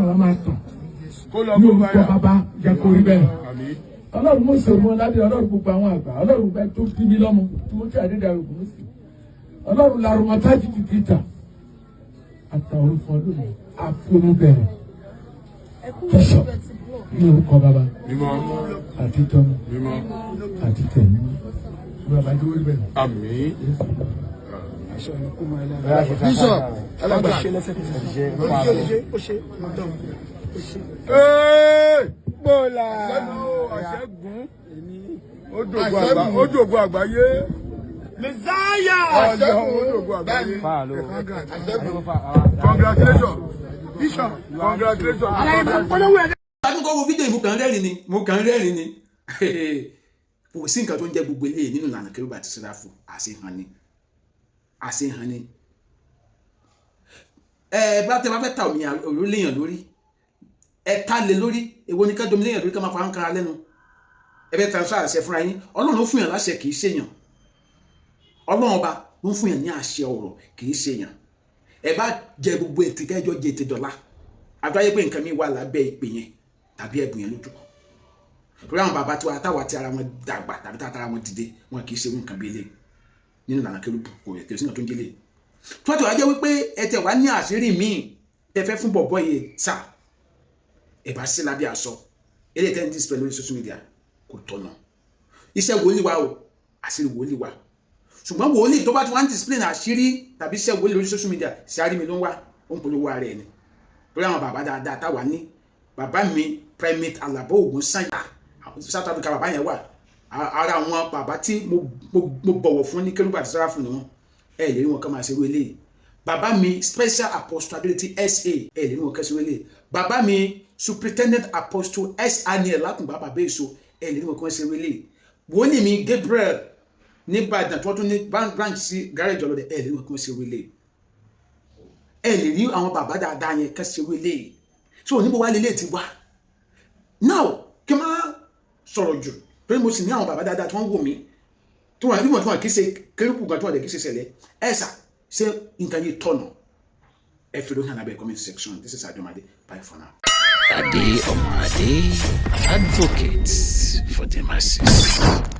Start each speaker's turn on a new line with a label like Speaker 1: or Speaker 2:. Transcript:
Speaker 1: Àwa máa tàn.
Speaker 2: Kó lọ
Speaker 1: Ní
Speaker 2: kó
Speaker 1: orúkọ
Speaker 2: báyà.
Speaker 1: Bàbá, jẹ́ kó rí bẹ́ẹ̀.
Speaker 2: Àmín.
Speaker 1: Ọlọ́run Mósè Orímọládé, Ọlọ́run gbogbo àwọn àgbà, Ọlọ́run bẹ́ẹ̀ tó bí mi lọ́mọ tí mo ti àdédàrú kò sí, Ọlọ́run larumọ tájì ti dìtà àtàwọn orúkọ lónìí àfi bẹ̀rẹ̀ bishop ní orúkọ Bàbá
Speaker 2: Mímọ́.
Speaker 1: àti tọ́mọ
Speaker 2: Mímọ́.
Speaker 1: àti tẹ̀mí. Bàbá, jẹ́ orí bẹ́ẹ̀.
Speaker 2: Àmín.
Speaker 3: Bishop,
Speaker 2: Alàgbà.
Speaker 3: ṣe lẹ́sẹ̀kẹsẹ̀. Ó ṣe
Speaker 2: Ee!
Speaker 3: bọ́ọ̀là.
Speaker 2: Lẹ́nu àṣẹ́gun. Ó dògo àgbáyé.
Speaker 3: Messiah.
Speaker 2: Ọjọ́ ó dògo àgbáyé. Congratulations. Bishop. Congratulations.
Speaker 3: Aláyé máa ń polówó ẹ̀.
Speaker 4: Tàbí kọ́ wo fídíò yìí, mo kàn ń rẹ́rìn ni, mo kàn ń rẹ́rìn ni. Kò sí nǹkan tó ń jẹ́ gbogbo eléyìí nínú ìlànà Kérúbù àti Séráfù. Àṣehàn ni, àṣehàn ni. Ẹ bá tẹ bá fẹ́ ta omi òró léèyàn lórí, ẹ ta lé lórí. Èwo ni ká domi léèyàn lórí, ká máa fa ń kára lẹ́nu? Ẹ fẹ́ transfer àṣẹ fúnra yín. Ọlọ́run ló fún yàn láṣẹ, kì í ṣèyàn. Ọlọ́run Ọba ló ń fún yàn ní àṣẹ ọ̀rọ̀, kì í ṣèyàn. Ẹ bá jẹ gbogbo ètè kẹjọ jẹ ètè dọ̀la, àtúwáyé pé nǹkan mi wà lábẹ́ ìpè yẹn tàbí ẹ̀bùn yẹn lójú. Torí àwọn bàbá tiwa táwa tí ara wọn dàgbà tàbí tá ara wọn dìde, wọn kì í ṣe nǹkan bí eléyìí nínú ìlànà Kérúbù. Kò yẹ kí o sí nǹkan tó ń jẹlé tó wá jẹ́ wípé ẹ tẹ̀ wá ní àṣírí míì tẹ fẹ́ fún bọ̀bọ̀ yìí sà, ẹ bá sí lábẹ́ aṣọ. Eléyìí tẹ́ ń display lórí social media kò tọ̀nà. Iṣẹ́ wòlíì wa o, àṣírí wòlíì wa. Ṣùgbọ́n wòlíì tó bá ti wá ń display àṣírí tàbí iṣẹ́ wòlíì lórí social media, ṣe mi ló ń wá, ó ń polówó ara ẹ̀ ni. Torí àwọn bàbá dáadáa táwa ní, bàbá mi Primate Alabo Ogunsanya, South Africa bàbá yẹn wà. Ara àwọn bàbá tí mo bọ̀wọ̀ fún ní Kérúbù àti Séráfù ni wọ́n. Ẹ lè rí wọn kọ́ máa ṣerú eléyìí. Bàbá mi Special Apostle Ability SA, ẹ lè rí wọn kọ́ ṣerú eléyìí. Bàbá mi Superintendent Apostle S Aniel Lákùnbá, bàbá èso, ẹ lè rí wọn kọ́ ṣerú eléyìí. Wòlíì mi Gabriel nìbàdàn tí wọ́n tún ní branch sí garage ọlọ́dẹ, ẹ lè rí wọn kọ́ ṣerú eléyìí. Ẹ lè rí àwọn bàbá dáadáa yẹn kọ́ ṣerú eléyìí. So níbo wá lélẹ̀ ti wá now? Kí n má sọ̀rọ̀ jù, torí mo sì ní àwọn bàbá dáadáa tí wọ́n wò mí, tí wọ́n bí wọ́n tí wọ́n kì í ṣe kérúbù gan, tí wọ́n dẹ̀ kì í ṣe sẹ̀lẹ̀. Ẹ sà, ṣé nǹkan yìí tọ̀nà? Ẹ fi lóhùn lábẹ́ comment section. This is Adumade, bye for now.
Speaker 5: Ade Omade, advocate for the masses.